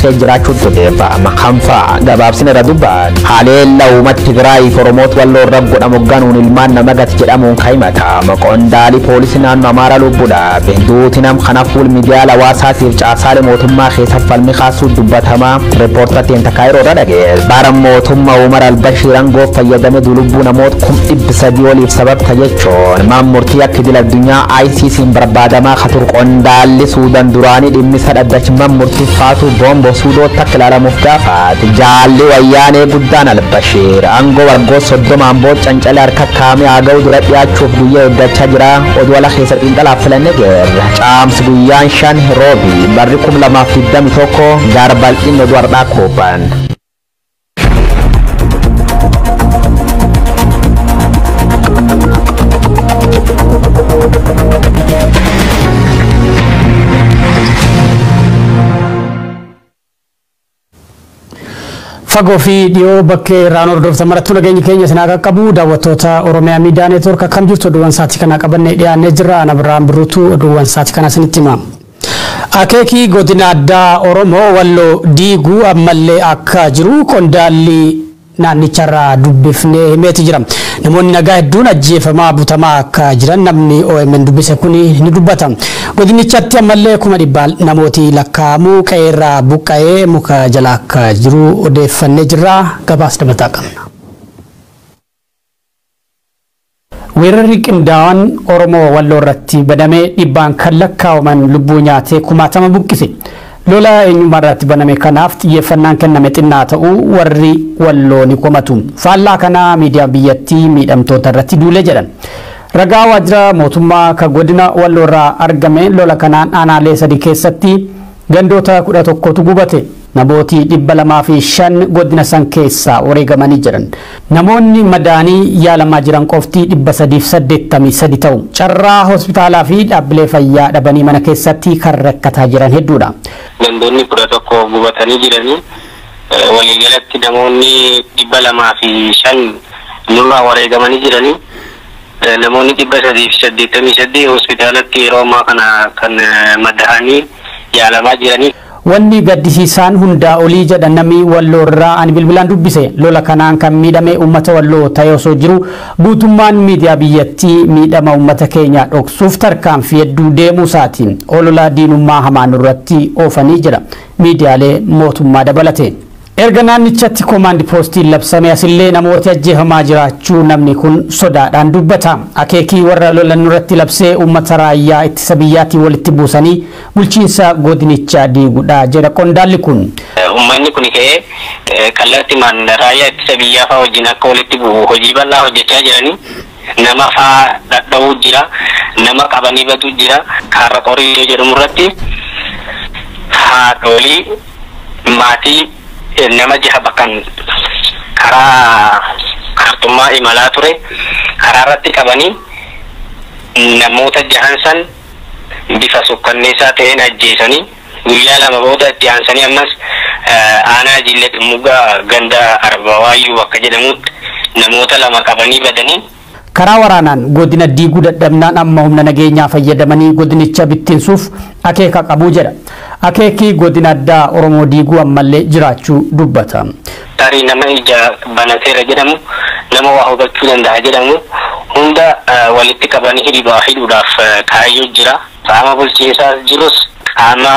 kee jiraachuutu odeeffama. Kanfaa gabaabsina irra dubbaan haleella uummata Tigraay fi Oromoota Walloo irra godhamu ganuun ilmaan nama gati jedhamuun kan himatamu. Qondaalii poolisii naannoo Amaaraa lubbuudhaaf duuti nam kana fuul miidiyaa hawaasaatiif caasaalee mootummaa keessa falmi kaasuu dubbatama. Riippoortatiin Takaayiroo irra dhageesse. Bara mootummaa Umar Albashiir aangoo fayyadame lubbuu namoota 300,000 oliif sababta jechuun maan murtii akka idil addunyaa ICC'n barbaadamaa ka ture qondaalli Suudaan duraanii dhimmisa dhaddachi murtii faatu boombo suudootti akka ilaalamuuf gaafate. Jaalli wayyaanee guddaan Albashiir aangoo wargoo 30 booda cancalee harka kaamee haaga'u dura dhiyaachuuf guyyaa eeggachaa jira. Oduu ala keessa xiinxalaaf filanne geerra. Caamsi guyyaan 5 roobi barri 2021 gaara bal'inni oduu har'aa kooban. Fagoo fi dhiyoo bakkee irraan hordoftan marattuu nageenyi keenya isin haa qaqqabu. Daawwattoota Oromiyaa Miidiyaa Neetwoork akkam jirtu? Oduuwwan sa'aatii kana qabannee dhiyaannee jirra. Ana Birraan Birruutu oduuwwan sa'aatii kana isinitti hima. Akeekii godina addaa Oromoo Walloo diiguu ammallee akka jiru qondaalli naannicharraa dubbifnee himeeti jira. Namoonni nagaa hedduun ajjeefamaa butamaa akka jiran namni OMN dubbise kun ni dubbata. Godinichatti ammallee 100,000 namooti lakkaa'amu qe'eerraa buqqa'ee muka jala akka jiru odeeffannee jirra. Gabaas dabalataa qabna. Weerarri qindaa'aan Oromoo Walloo irratti baname dhibbaan kan lakkaa'aman lubbuu nyaatee kumaatama buqqise. Lola eenyummaa irratti baname kanaaf xiyyeeffannaan kenname xinnaa ta'uu warri Walloo ni komatu. Faallaa kanaa miidiyaan biyyattii miidhamtoota irratti duule jedhan. Ragaa waajjira mootummaa kan godina Walloo irraa argame lola kanaan aanaalee 3 keessatti gandoota 11tu gubate. Namooti 205 godina san keessaa wareegamanii jiran. Namoonni madaanii yaalamaa jiran qofti 383 ta'u. Carraa hospitaalaa fi dhaabbilee fayyaa dhabanii mana keessatti kan rakkataa jiran hedduudha. Gandoonni 11 gubatanii jiranii waliigalatti namoonni 205 nurraa wareegamanii jiranii. Namoonni 388 hospitaalatti yeroo ammaa kana kan madaa'anii yaalamaa jiranii. Wanni gaddisiisaan hundaa olii jedhan namni Walloo irraa ani bilbilaan dubbise. Lola kanaan kan miidhame uummata Walloo ta'e osoo jiru guutummaan miidiyaa biyyattii miidhama uummata keenyaa dhoksuuf tarkaanfii hedduu deemuu isaatiin olola diinummaa hamaan irratti oofanii jira. Miidiyaalee mootummaa dabalate. Erga naannichatti koomaandi poostiin labsame asillee namooti ajjeefamaa jiraachuu namni kun sodaadhaan dubbata. Akeekii warra lolan irratti labsee uummata raayyaa ittisa biyyaatiin walitti buusanii bulchiinsa godinichaa diiguudha jedha qondaalli kun. Uummanni kun ka'ee kallattiimaan raayyaa ittisa biyyaa fa'aa wajjin akka walitti bu'u hojii bal'aa hojjechaa jiranii. Nama fa'aa dhadha'uu jira, nama qabanii batu jira. Kaarra qorii jedhamu irratti haadholii maatii nama jiha bakkan karaa kaartummaa imalaa ture karaa irratti qabanii namoota jahan san bifa sukkanneessaa ta'een ajjeesanii guyyaa 2 booda itti aansanii ammas aanaa Jillee Dhummugaa ganda Arbawaayyuu bakka jedhamutti namoota 2 qabanii badanii. Karaa waraanaan godina diiguu dadhabnaan amma humna nageenyaa fayyadamanii godinicha bittinsuuf akeeka qabuu jedha. Akeekii godina addaa Oromoo diiguu ammallee jiraachuu dubbata. Tarii nama ija banateera jedhamu, nama waa hubachuu danda'a jedhamu hunda walitti qabanii hidhuudhaaf kaayyoo jira. Qaama bulchiinsaas jirus qaama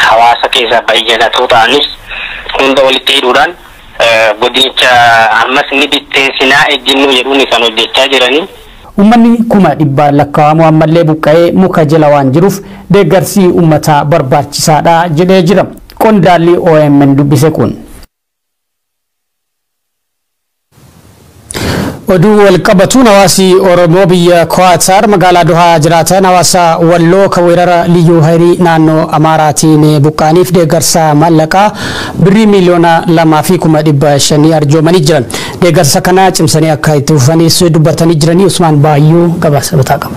hawaasa keessaa bayyanatoo ta'anis hunda walitti hidhuudhaan godinicha ammas ni bittinsinaa ejjennoo jedhuun kan hojjechaa jiranii. Uummanni 100,000 lakkaa'amu ammallee buqqa'ee muka jala waan jiruuf deeggarsi uummataa barbaachisaadha jedhee jira. Qondaalli OMN dubbise kun. Oduu wal qabatuun hawaasi Oromoo biyya Kuwaatar magaalaa Dohaa jiraatan hawaasa Walloo kan weerara Liyyuu Hayirii naannoo Amaaraatiin buqqa'aniif deeggarsa maallaqaa birrii 2,500,000 arjoomanii jiran. Deeggarsa kana cimsanii akka itti fufanis dubbatanii jiranii. Usmaan Baayyuu gabaasa bitaa qaba.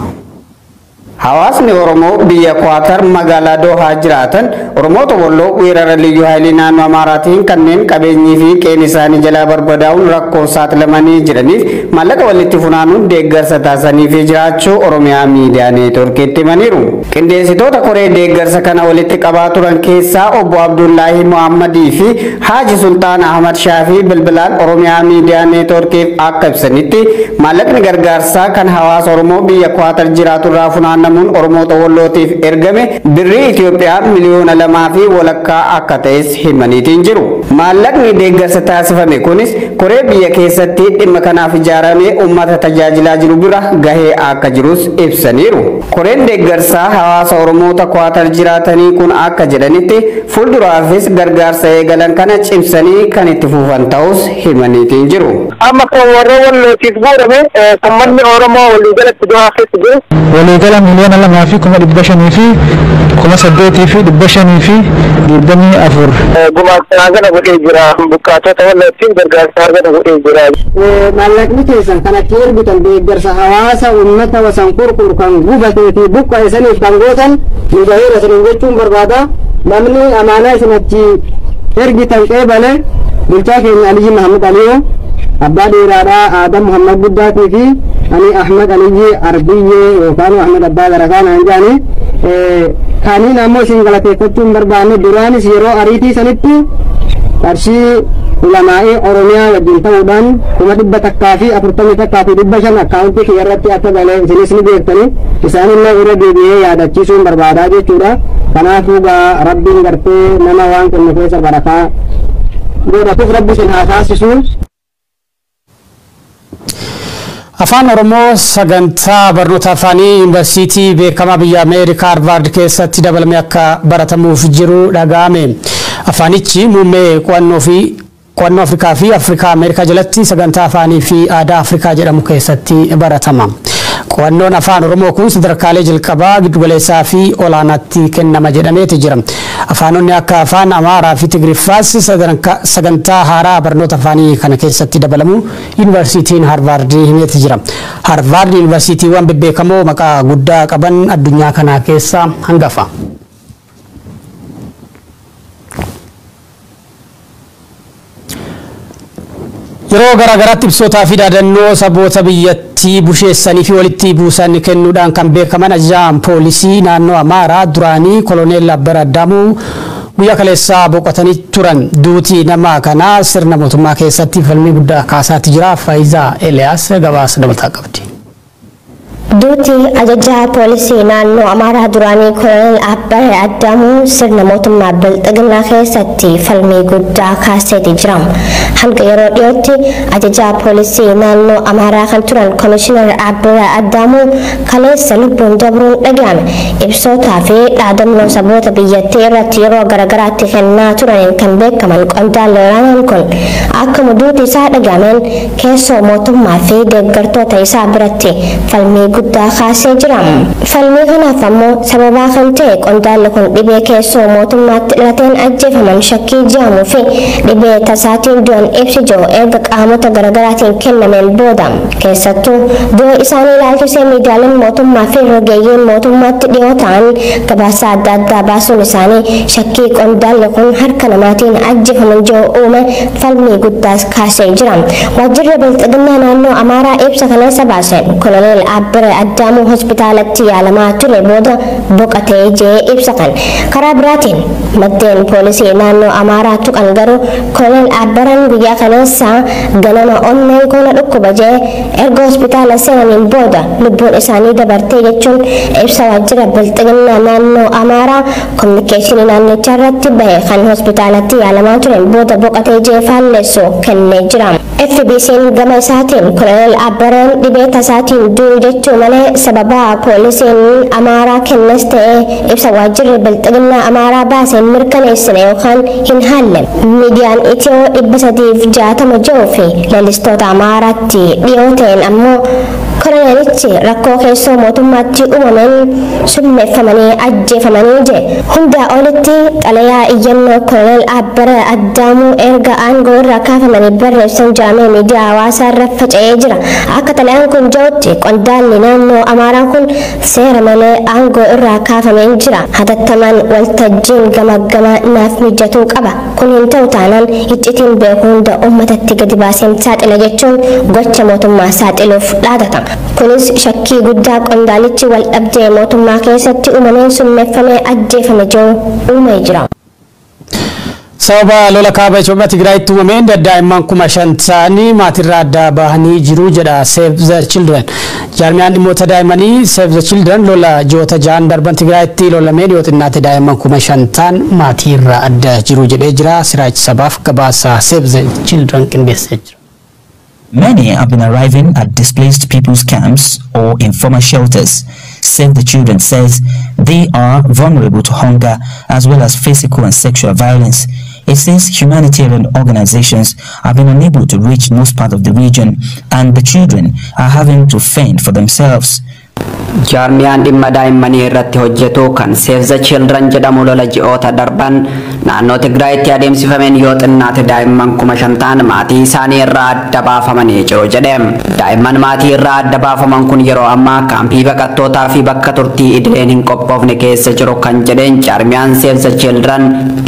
Hawaasni Oromoo biyya Kwaatar magaalaa Doohaa jiraatan Oromoota Walloo weerara Liyyuu Haayilii naannoo Amaaraatiin kanneen qabeenyii fi qeen isaanii jalaa barbadaa'uun rakkoof saaxilamanii jiraniif maallaqa walitti funaanuun deeggarsa taasisaniif jiraachuu Oromiyaa Miidiyaa Neetworkiitti himaniiru. Qindeessitoota koree deeggarsa kana walitti qabaa turan keessaa obbo Abdullaahi Muhammadii fi Haaji Sultaan Ahmad Shaafii bilbilaan Oromiyaa Miidiyaa Neetworkiif akka ibsanitti maallaqni gargaarsaa kan hawaasa Oromoo biyya Kwaatar jiraatu irraa funaanamu Oromoota Wallootiif ergame birrii Itoophiyaa 2.5 miliyoona akka ta'es himaniitiin jiru. Maallaqni deeggarsa taasifame kunis koree biyya keessatti dhimma kanaaf ijaaramee uummata tajaajilaa jiru bira gahee akka jirus ibsaniiru. Koreen deeggarsaa hawaasa Oromoota Kwaatar jiraatanii kun akka jedhanitti fuulduraafis gargaarsa eegalan kana cimsanii kan itti fufan ta'us himaniitiin jiru. Amma kan warra Wallootiif guurame uummanni Oromoo waliigalatti Dohaa keessa jiru. Waliigala 2,508,524. Gumaacha hagana godhee jira. Buqqaatota Wallootiin gargaarsa hagana godhee jira. Maallaqni keessan kan achi ergitan deeggarsa hawaasa uummata wasan kurkur kan gubatee fi buqqa'e saniif kan gootan nu gaheera isiniin jechuun barbaada. Namni amaanaa isin achi ergitan qeebale bulchaa keenya Aliyyi Mahammad Aliyoo, abbaa dheeraadhaa Aadam Muhammad Guddaatii fi ani Ahmad Aliyyi Arbiyyee yookaan Ahmad Abbaa Barakaa naan jedhani. Kaniin ammoo isin galateeffachuun barbaanne duraanis yeroo ariitii sanitti qarshii ulamaa'ii Oromiyaa wajjin ta'uudhaan 141,500 akkaawuntii kiyya irratti akka galee isinis ni beektani, isaanillee irra deebi'ee yaadachiisuun barbaadaa jechuudha. Kanaafuu gaa Rabbiin gartee nama waan kennu keessa barakaa godhatuuf Rabbi isin haa taasisu. Afaan Oromoo sagantaa barnoota afaanii yuunivarsiitii beekamaa biyya Ameerikaa Harvaard keessatti dabalamee akka baratamuuf jiru dhaga'ame. Afaanichi muummee qo'annoo fi qo'annoo Afrikaa fi Afrikaa Ameerikaa jalatti sagantaa afaanii fi aadaa Afrikaa jedhamu keessatti baratama. Qo'annoon Afaan Oromoo kun sadarkaalee jalqabaa, giddugaleessaa fi olaanaatti kennama jedhameeti jira. Afaanonni akka Afaan Amaaraa fi Tigiriffaas sagantaa haaraa barnoota afaanii kana keessatti dabalamu yuunivarsiitiin Harvaard himeeti jira. Harvaard yuunivarsiitiiwwan bebbeekamoo maqaa guddaa qaban addunyaa kanaa keessaa hangafa. Yeroo garaa garaatti ibsootaa fi dhaadannoo saboota biyyattii busheessanii fi walitti buusan kennuudhaan kan beekaman ajajaan poolisii naannoo Amaaraa duraanii Koloneel Abbara Addaamuu guyyaa kaleessaa boqotanii turan. Duutii nama kanaa sirna mootummaa keessatti falmii guddaa kaasaatti jira. Faayizaa Eliyaas gabaasa dabalataa qabdi. Duuti ajajaa poolisii naannoo Amaaraa duraanii Koloneel Abbara Addaamuu sirna mootummaa Bilxiginnaa keessatti falmii guddaa kaaseeti jira. Hanga yeroo dhiyootti ajajaa poolisii naannoo Amaaraa kan turan Komishinar Abbara Addaamuu kaleessa lubbuun dabruun dhaga'ame. Ibsootaa fi dhaadannoo saboota biyyattii irratti yeroo garagaraatti kennaa turaniin kan beekaman qondaalli olaanaan kun akkuma duuti isaa dhaga'ameen keessoo mootummaa fi deeggartoota isaa biratti falmii guddaa kaasee jira. Falmii kanaaf ammoo sababaa kan ta'e qondaalli kun dhibee keessoo mootummaatti dhalateen ajjeefaman shakkii jedhamuu fi dhibee tasaatiin du'an ibsi jiru erga qaamota garagaraatiin kennameen booda, keessattuu du'a isaanii ilaalchisee miidiyaaleen mootummaa fi rogeeyyiin mootummaatti dhiyoo ta'an gabaasa adda addaa baasuun isaanii shakkii qondaalli kun harka namaatiin ajjeefaman jiru uume falmii guddaas kaasee jira. Waajjirri Bilxiginnaa naannoo Amaaraa ibsa kaleessa baaseen Koloneel Abbara Addaamuu hospitaalatti yaalamaa ture booda boqotee jee ibsa kan. Karaa biraatiin maddeen poolisii naannoo Amaaraa tuqan garuu Koloneel Abbaran guyyaa kaleessaa ganama onneen koona dhukkuba jee erga hospitaala seenaniin booda lubbuun isaanii dabartee jechuun ibsa waajjira Bilxiginnaa naannoo Amaaraa kominikeeshinii naannichaa irratti bahe kan hospitaalatti yaalamaa turen booda boqotee jee faalleessu kennee jira. FBC'n gama isaatiin Koloneel Abbaraan dhibee tasaatiin du'u jechuu malee sababa poolisiin Amaaraa kennes ta'ee ibsa waajjirri Bilxiginnaa Amaaraa baaseen mirkaneessine yookaan hin haalle. Miidiyaan Itiyoo 360 jiruu fi lalistoota Amaaraatti dhiyoo ta'een ammoo koloneelichi rakkoo keessoo mootummaatti uumameen summeeffamanii ajjeefamanii je. Hundaa olitti xalayaa iyyannoo Koloneel Abbara Addaamuu erga aangoo irraa kaafamanii barreessan jaamee miidiyaa hawaasaa irra faca'ee jira. Akka xalayaan kun jirutti qondaalli Naannoo Amaaraa kun seera malee aangoo irraa kaafamee jira. Hatattamaan waltajjiin gamaggama naaf mijatuu qaba. Kun hin ta'u taanaan iccitiin beeku hunda uummatatti gadi baaseen saaxila jechuun gocha mootummaa saaxiluuf dhaadatama. Kunis shakkii guddaa qondaalichi wal dhabdee mootummaa keessatti uumameen summeeffamee ajjeefame jiru uumee jira. Sababa lola kaaba Itoophiyaa Tigraayitti uumameen daa'imman 5,000 ta'anii maatirraa adda bahanii jiru jedha Save the Children. Jaarmiyaan dhimmoota daa'immanii Save the Children lola ji'oota 6 darban Tigraayitti lolameen yoo xinnaate daa'imman 5,000 ta'an maatiirraa adda jiru jedhee jira. Siraaj Sabaaf gabaasa Save the Children qindeessee jira. Many have been arriving at displaced people's camps or informal shelters. Save the Children says they are vulnerable to hunger as well as physical and sexual violence. It says humanitarian organizations have been unable to reach most part of the region and the children are having to fend for themselves. Jaarmiyaan dhimma daa'immanii irratti hojjetu kan Save the Children jedhamu lola ji'oota darban naannoo Tigraayitti adeemsifameen yoo xinnaate daa'imman 5,000 ta'an maatii isaanii irraa adda baafamanii jiru jedhe. Daa'imman maatii irraa adda baafaman kun yeroo ammaa kaampii baqattootaa fi bakka turtii idileen hin qophoofne keessa jiru kan jedheen jaarmiyaan Save the Children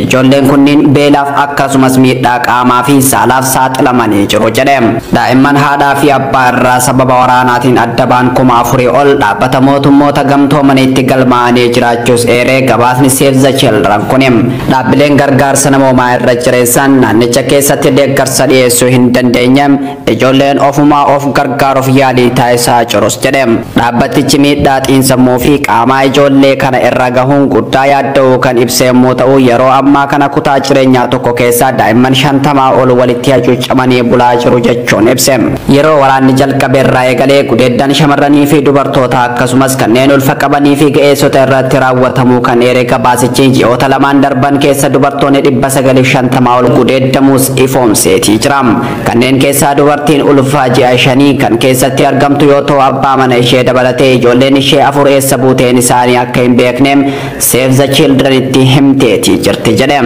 ijoolleen kunniin beelaaf akkasumas miidhaa qaamaa fi saalaaf saaxilamanii jiru jedhe. Daa'imman haadhaa fi abbaa irraa sababa waraanaatiin adda ba'an 4,000 ol dhaabbata mootummoota gamtoomaniitti galmaa'anii jiraachuus eeree gabaasni Save the Children kun dhaabbileen gargaarsa namoomaa irra jireessan naannicha keessatti deeggarsa dhiyeessuu hin dandeenye ijoolleen ofumaa of gargaaruuf yaalii taasisaa jirus jedhe. Dhaabbatichi miidhaa xiinsammuu fi qaamaa ijoollee kana irra gahuun guddaa yaadda'uu kan ibse yommuu ta'u yeroo ammaa kana kutaa jireenyaa tokko keessaa daa'imman 50 ol walitti hacuucamanii bulaa jiru jechuun ibse. Yeroo waraanni jalqabe irraa eegalee gudeeddan shamarranii fi dubartoota akkasumas kanneen ulfa qabanii fi ga'eessota irratti raawwatamuu kan eere gabaasichi ji'oota 2 darban keessa dubartoonni 950 ol gudeeddamuus ifoomseetii jira. Kanneen keessaa dubartiin ulfaa ji'a 5 kan keessatti argamtu yoo ta'u abbaa mana ishee dabalatee ijoolleen ishee 4 eessa buuteen isaanii akka hin beekne Save the Childrenitti himteetii jirti jedhe.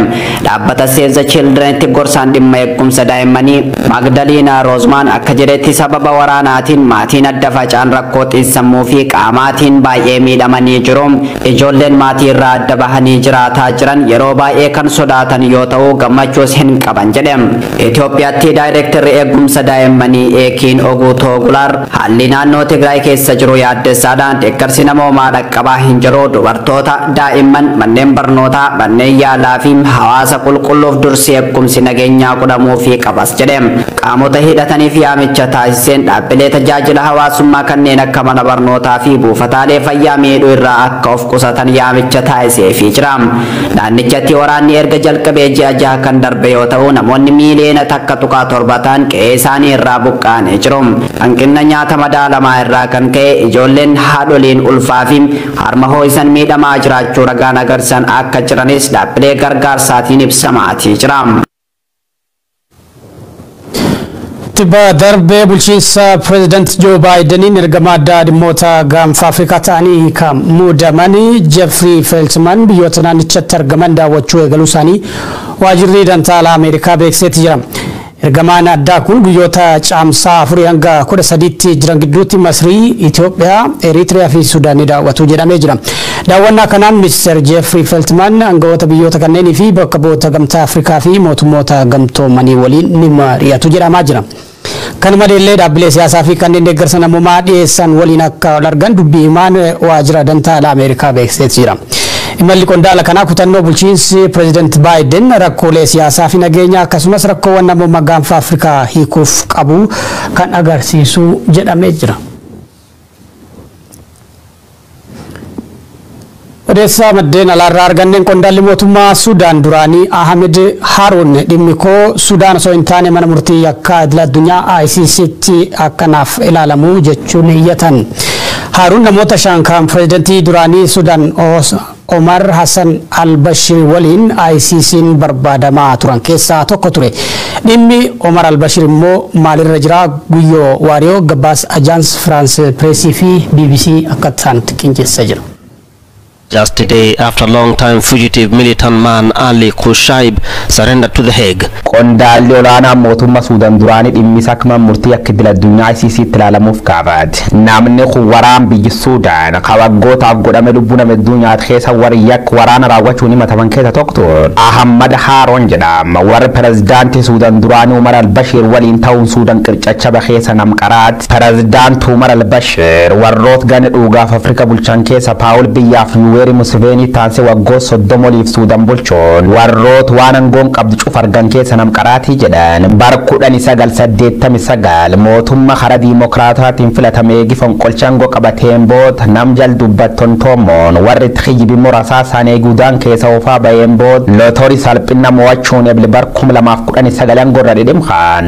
Dhaabbata Save the Childrenitti gorsaan dhimma eegumsa daa'immanii Magdaliina Roozmaan akka jedhetti sababa waraanaatiin maatiin adda facaan rakkoo xiinsammuu fi qaamaatiin baay'ee miidhamanii jiru. Ijoolleen maatii irraa adda bahanii jiraataa jiran yeroo baay'ee kan sodaatan yoo ta'u gammachuus hin qaban jedhe. Itoophiyaatti daayirektarri eegumsa daa'immanii Eekiin Oguutoo Gulaar haalli naannoo Tigraay keessa jiru yaaddessaadha. Deeggarsi namoomaa dhaqqabaa hin jiru. Dubartoota, daa'imman, manneen barnootaa, manneen yaalaa fi hawaasa qulqulluuf dursi eegumsi nageenyaa godhamuufii qabas jedhe. Qaamota hidhataniif yaamicha taasiseen dhaabbilee tajaajila hawaasummaa kanneen akka mana barnootaa fi buufataalee fayyaa miidhuu irraa akka of qusatan yaamicha taasiseefii jira. Naannichatti waraanni erga jalqabee ji'a 6 kan darbe yoo ta'u namoonni miiliyoona 1.7 ta'an qe'ee isaanii irraa buqqa'anii jiru. Hanqina nyaata madaalamaa irraa kan ka'e ijoolleen haadholiin ulfaa fi harma hoo'isan miidhamaa jiraachuu ragaan agarsiisan akka jiranis dhaabbilee gargaarsaatiin ibsamaatii jira. Tibba darbee bulchiinsa pireezidaanti Joo Baayideniin ergama addaa dhimmoota gaanfa Afrikaa ta'anii kan muudamanii Jeffrey Feltman biyyoota naannichatti argaman daawwachuu eegaluu isaanii waajjirri dantaalaa Ameerikaa beeksiseeti jira. Ergamaan addaa kun guyyoota caamsaa 4 hanga 13tti jiran gidduutti Masrii, Itoophiyaa, Eritiriyaa fi Suudaan ni daawwatu jedhamee jira. Daawwannaa kanaan Mr. Jeffrey Feltman aangawoota biyyoota kanneenii fi bakka bu'oota gamtaa Afrikaa fi mootummoota gamtoomanii waliin ni mari'atu jedhamaa jira. Kana maleellee dhaabbilee siyaasaa fi kanneen deeggarsa namoomaa dhiyeessan waliin akka wal argan dubbii himaan waajjira dantaalaa Ameerikaa beeksiseeti jira. Imalli qondaala kanaa kutannoo bulchiinsi pireezidaanti Baayiden rakkoolee siyaasaa fi nageenyaa akkasumas rakkoowwan namoomaa gaanfa Afrikaa hiikuuf qabu kan agarsiisu jedhamee jira. Odeessaa maddeen alaarraa arganneen qondaalli mootummaa Sudaan duraanii Ahmed Haroon dhimmi koo Sudaan osoo hin taane mana murtii yakkaa idil addunyaa ICCtti akkanaaf ilaalamu jechuun iyyatan. Haruun namoota 5 kan pireezidantii duraanii Sudaan Omar Hassan al-Bashir waliin ICC'n barbaadamaa turan keessaa tokko ture. Dhimmi Omar al-Bashir immoo maalirra jira? Guyyoo Waariyoo gabaasa Ajaans France Pressii fi BBC akka ta'anitti qindeessaa jira. Just a day after long-time fugitive militant man Ali Kushaib surrendered to The Hague. Qondaalli olaanaa mootummaa Suudaan duraanii dhimmi isaa akka murtii akka idil addunyaa ICC tti ilaalamuuf gaafate. Namni kun waraan biyyi Suudaan kan waggootaaf godhame lubbuu nama hedduu nyaate keessa warri yakka waraana raawwachuun himataman keessa tokko ture. Ahmad Haaroon jedhama. Warri pirezidaantii Suudaan duraanii Umar al-Bashir waliin ta'uun Suudaan qircachaba keessa namqaraati. Pirezidaantii Umar al-Bashir warroota gana dhugaaf Afrika bulchan keessa Paawul biyyaaf Yuweeri Museveenii taansee waggoota 30 oliif Suudaan bulchuun warroota waan aangoon qabdu cuf argan keessa namqaraatii jedhan. Bara 1989 mootummaa karaa diimokiraataatiin filatame eegi fonqolcha aangoo qabateen booda nam jal dubbatton toommoon warri itti kiyyibi murasaa isaan eeguudhaan keessa oofaa baheen booda lootorii salphina mo'achuun ebile bara 2019 aangoo irra dhidhimkaan.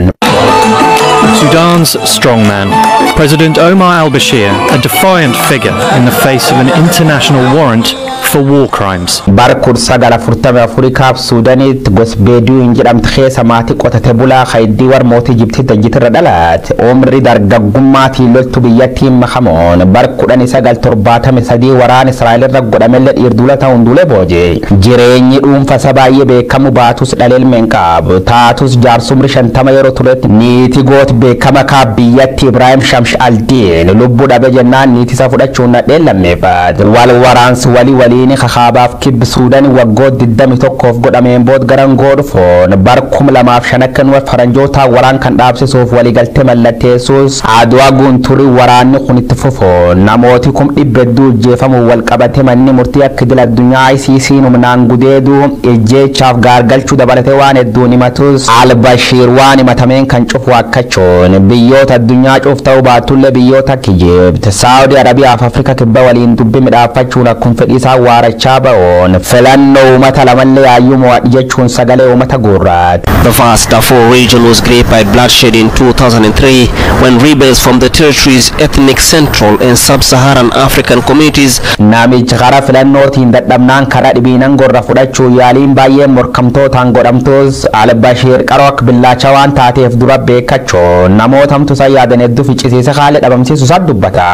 Sudan's strongman, President Omar al-Bashir, a defiant figure in the face of an international warrant for war crimes. Bara 1944 kaab Suudaanitti gos Beeduun jedhamtu keessa maatii qotate bulaa Hayiddii war mootii Ijiptii tajjitirra dhalate. Umri dargaggummaatiin loltu biyyattiin makamoon bara 1973 waraana Israa'el irra godhamellee dhiirduula ta'uun duule booje. Jireenyi dhuunfa isa baay'ee beekamu baatus dhaleelmeen qabu. Taatus jaarsumri 50 yeroo turetti niitii goot beekama kaab biyyatti Ibraahim Shamsh Aldiin lubbuu dhabe jennaan niitii isa fudhachuun nadheen lammeeffate. Wal waraansi walii waliin kakaabaaf kibbi Suudaan waggoota 21f godhameen bood garan godhufoon bara 2005 akka nuwa faranjootaa waraan kan dhaabsisuuf waliigaltee mallatteessuus aduwaa guunturii waraanni kun itti fufoon namooti 200,000 ijjeefamuun wal qabate manni murtii akka idil addunyaa ICC humnaan gudeedu ijjeechaaf gaargalchuu dabalatee waan hedduun himatus Albashiir waan himatameen kan cufu akkachuun biyyoota addunyaa cuuf ta'uu baatullee biyyoota akka Ijipt, Saawudi Arabiyaa fi Afrika kibba waliin dubbii midhaaffachuun akkuma fedhii isaa waarachaa ba'uun filannoo uummata lamallee yaayyuu mo'adhi jechuun sagalee uummata guurraati. The vast Darfur region was gripped by bloodshed in 2003 when rebels from the territory's ethnic Central and Sub-Saharan African communities Namichi karaa filannootiin dadhabnaan karaa dhibiinan gorra fudhachuu yaaliin baay'een morkamtootaan godhamtus Albashiir qaroo akka billaacha waan taateef dura beekachuun namoota hamtu isaan yaadan hedduu ficcisiise haala dhabamsiisu isaa dubbata.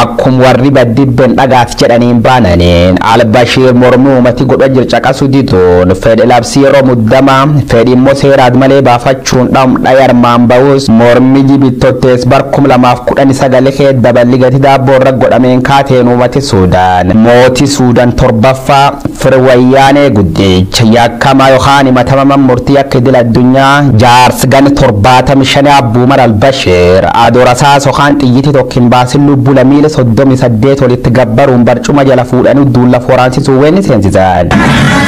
Akkum warri baddibbeen dhagaaf jedhaniin baananiin Albashiir mormii uummati godha jircaqasu diduun fedhe labsii yeroo muddama fedhi immoo seeraad malee baafachuun dhaya armaan ba'us mormi jibittottees bar 2019 kee daballi gati daabboo irra godhameen kaateen uummati Suudaan mootii Suudaan torbaffaa firwayyaanee guddicha yakkamaa yookaan himatama murtii akka idil addunyaa jaarsi gan 75 abbuu Umar al-Bashir adorasaas yookaan xiyyitii tokko hin baasin lubbuu lamiila 38 walitti gabbaruun barcuma jala fuudhanii duula waraansiisuu weeni seensisan.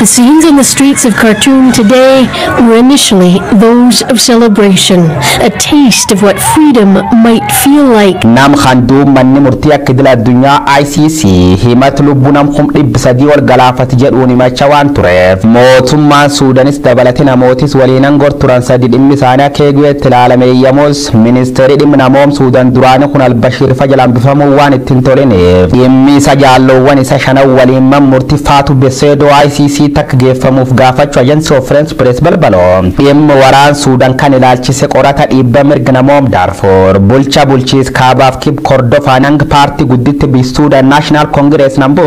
The scenes in the streets of Khartoum today were initially those of celebration, a taste of what freedom might feel like. Nam handuu manni murtii akka idil addunyaa ICC himatu lubbuu nam 300,000 ol galaafate jedhuun himacha waan tureef mootummaan Suudaanis dabalatee namootis waliin angor turan sadi dhimmi isaanii akka eeguutti ilaalame eeyyamus ministeerri dhimmi namoom Suudaan duraanii kun Albashiir fa jalaan bifamuu waan ittiin tolineef dhimmi isa jaalloowwan isa shanan waliin man murtii Faatu Beseedoo ICC takka geeffamuuf gaafachuu Agency of French Press balbaloo dhimmi waraan Suudaan kan ilaalchise qorata dhiibba mirga namoom Daarfur bulcha bulchiis kaabaaf kib Kordofaan hanga paartii gudditti Suudaan National Congress nambu